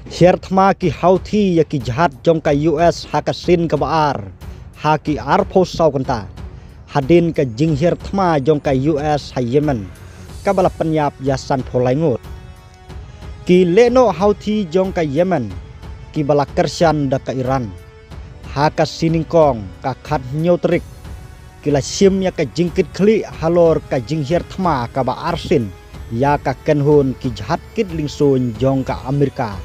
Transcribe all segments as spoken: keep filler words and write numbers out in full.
Hiar thma ki Houthi ïa ki jahaj jong ka U S ha ka sien kaba ar ha ki arphew saw kynta, hadien ka jinghiar thma jong ka U S ha Yemen kaba la pynïap ïa sanphew lai ngut. Ki lehnoh Houthi jong ka Yemen kiba la kyrshan da ka Iran, ha ka sngi nyngkong ka khathynñiew tarik, ki la shim ïa ka jingkitkhlieh halor ka jinghiar thma kaba arsien ïa ka kynhun ki jahaj kit liengsuiñ jong ka Amerika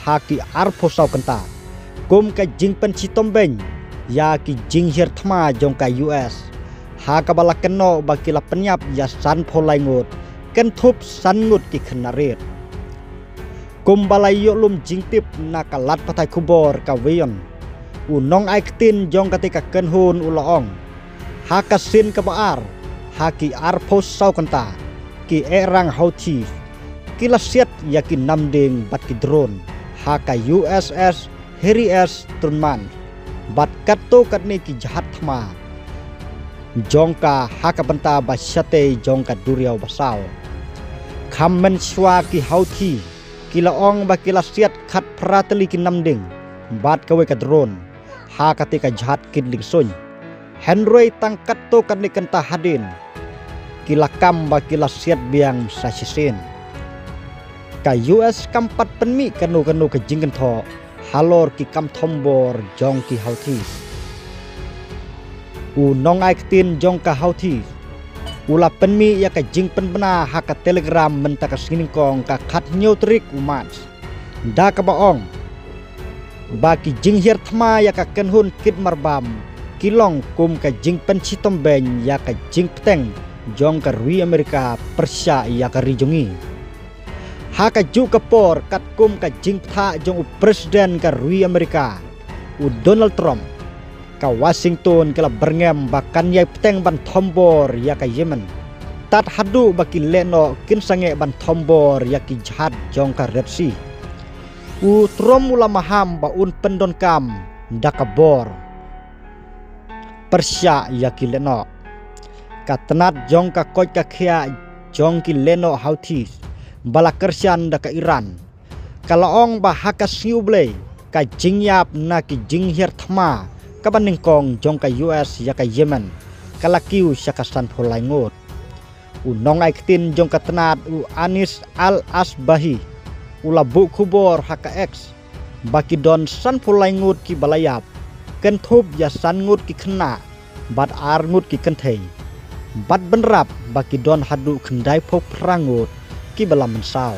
ha ki arphew saw kynta, kum ka jingpynshitom beiñ ïa ki jinghiar thma jong ka U S, ha kaba la kynnoh ba ki la pynïap ïa sanphew lai ngut, kynthup san ngut ki khynnah rit. Kumba la ïoh lum jingtip na ka lad pathai khubor ka WION, u nongai ktien jong katei ka kynhun u la ong, ha ka sien kaba ar ha ki arphew saw kynta, ki ehrang Houthi ki la siat ïa ki namding bad ki drone ha ka U S S Harry S Truman bad katto katne ki jahaj thma jong ka ha ka bynta ba shatei jong ka duriaw ba saw. Kham mynshuwa ki Houthi ki la ong ba ki la siat khatphra tylli ki namding bad kawei ka drone ha katei ka jahaj kit liengsuiñ. Hynrei tang katto katne kynta hadien, ki la kam ba ki la siat biang sa shisien. Ka U S kam pat pynmih kano kano ka jingkynthoh halor ki kam thombor jong ki Houthi. U nongai ktien jong ka Houthi u la pynmih ïa ka jingpynbna ha ka Telegram mynta ka sngi nyngkong ka khathynñiew tarik u March, da kaba ong ba ki jinghiar thma ïa ka kynhun kit marbam ki long kum ka jingpynshitom beiñ ïa ka jingpyrshah jong ka ri Amerika pyrshah ïa ka ri jong ngi. Ha kajuh ka por, katkum ka jingpyrshah jong u President ka ri Amerika u Donald Trump, ka Washington ka la byrngem ba kan ïai bteng ban thombor ïa ka Yemen, tad haduh ba ki lehnoh kin sangeh ban thombor ïa ki jahaj jong ka Red Sea. U Trump u la maham ba un pyndonkam da ka bor pyrshah ïa ki lehnoh. Ka tnat jong ka koit ka khiah jong ki lehnoh Houthi ba la kyrshan da ka Iran ka la ong ba ha ka sngi U Blei ka jingïap na ki jinghiar thma kaba nyngkong jong ka U S ïa ka Yemen ka la kiew sha ka sanphew lai ngut. U nongai ktien jong ka tnat u Anis Al Asbahi u la buh khubor ha ka X ba ki don sanphew lai ngut kiba la ïap, kynthup ïa san ngut ki khynnah bad ar ngut ki kynthei, bad bynrap ba ki don haduh khyndaiphew phra ngut kiba la mynsaw.